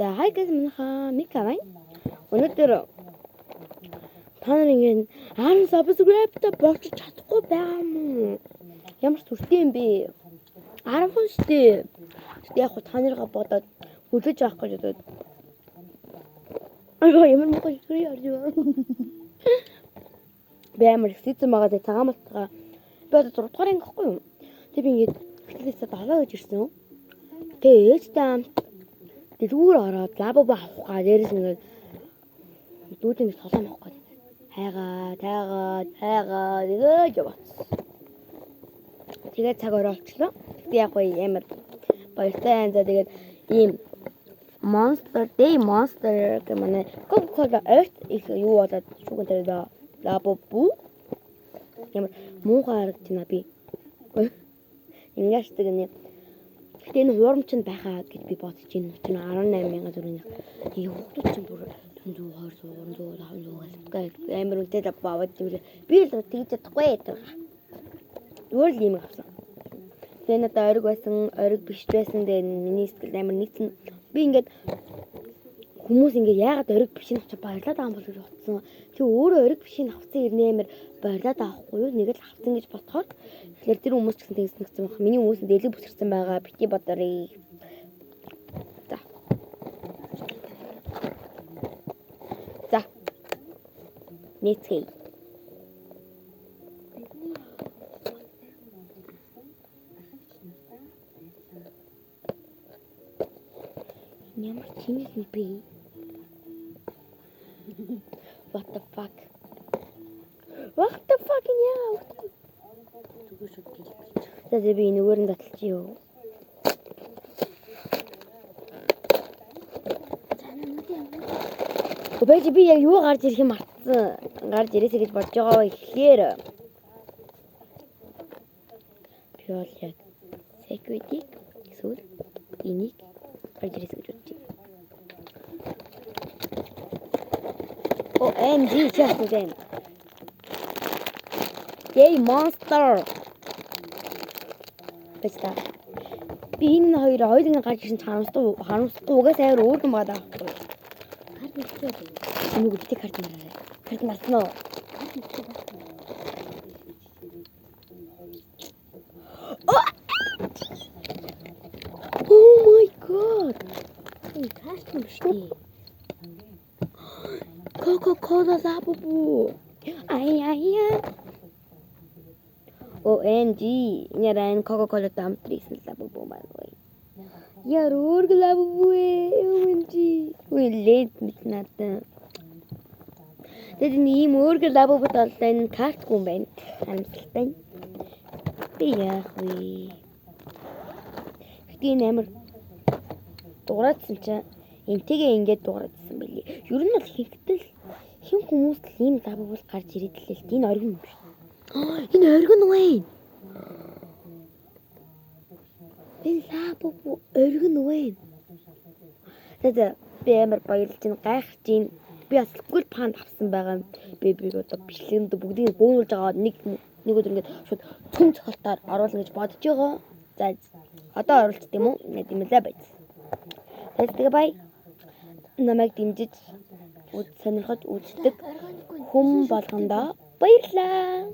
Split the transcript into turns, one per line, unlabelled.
За, hi guys, манайхаа Мика байна. Өнөөдөр та нар ингэ 10 subscribe-та болчих чадахгүй байгаа юм уу? Ямар сүртэй юм бэ? 10 хүн штэ. Гэтэ яг хуу та нарыгаа бодоод хүлээж авах гэж бодоод. Айгаа, ямар муухай сүрээ ярьж байна. Би амар хэцүү байгаа даа, цагаан малтгаа. Би одоо 6 дугаар анги гэхгүй юу? Тэг би ингээд ихтлээсээ 7 гэж ирсэн. Тэгээ ээжтэй хамт дэлгүүр ороод лабубо авах гаа, дээрээс ингээд дүүдэн нэг толон авах гээд хайгаа, тайгаа, тайгаа тэгээд яваацсан. Тэгээд цаг орой болчлоо. Гэтэ яг гоё амар баяртай. За, тэгээд ийм Monster Day Monster гэх манай Coca-Cola ойрт их юу болоод шүүгэн тэр лабубу ямар муухай харагдаж байна би. Ингээд нэг. Гэтэ энэ хуурамч нь байхаа гэж би бодож байна. Учир нь 18 мянган төгрөг. Тэгээ хүүхдүүд чинь бүр 100, 200, 300, 500 гэх амар үнэтэй л аваад юм лээ. Би л тэгж чадахгүй гэдэг. Өөр л юм авсан. Тэгээ надад ориг байсан, ориг биш байсан. Тэгээ миний сэтгэл амар нэгдсэн. Би ингээд хүмүүс ингээд яагаад ориг бишийг авчаа баярлаад байгаа юм бол гэж бодсон. Тэг өөрөө ориг бишийг авсан ирнэ, амар баярлаад авахгүй юу? Нэг л авсан гэж бодохоор тэгэхээр тэр хүмүүс ч гэсэн тэгсэн гэсэн байх. Миний хүмүүс дэлэг бүсэрсэн байгаа. Бити бодорой. За. За. Нийцгээе. Ямар чимэл юм бэ? What the fuck? What the fuck, яа утгагүй.
Зүгээр шууд гэлбэж.
За за, би энэгээр нь затлчих юу.
За, нүдэ яваа.
Үгүй, би яг юу гарч ирэх юм мартсан. Гарч ирээсэй гэж бодож байгаа ихлээр. Би бол яг security эсвэл энийг гарч ирээсэй гэж бодож байна. OMG, чаасан юм. Gay monster. Бэста. Би энэ хоёр хоёулын гарч ирсэн ч харамсахгүй, харамсахгүй, угаасаа амар өөр юм байгаа даа.
Карт нэгтэй байна.
Нүг битэг карт нараарай. Карт нарсан уу?
Карт нэгтэй байна.
Oh my god.
Энэ карт юм шүү дээ.
Coca-Cola Labubu. Ай ай ай. OMG. Нярайн Coca-Cola дамтрийсэн Labubu маань ой. Яр өөрг Labubu ээ. OMG. Үгүй лед мэт надад. Тэгээд энэ ийм өөрг Labubu толтой энэ картгүй юм байна. Харамсалтай. Би яах вэ? Гэтэ энэ амар дугуйраадсан чинь энтэйгээ ингээд дугуйраадсан байлээ. Ер нь бол ихэнхдээ хин хүмүүс л ийм Labubu бол гарч ирээд л л. Энэ оргин юм биш. Энэ оргин вэ? Энэ Labubu оргин вэ? За за, би амар баярлж байна, гайхаж байна. Би бас гүл панд авсан байгаа. Би одоо бичлэгэнд бүгдийг бөөнүүлж байгаа нэг нэг өдөр ингээд шууд цөм цохолтоор оруулна гэж бодож байгаа. За, одоо оруулчих юм уу? Нэг юм лээ байц. Тэгээ бай. Намайг дэмжиж сонирхож үздэг хүм болгондоо баярлалаа.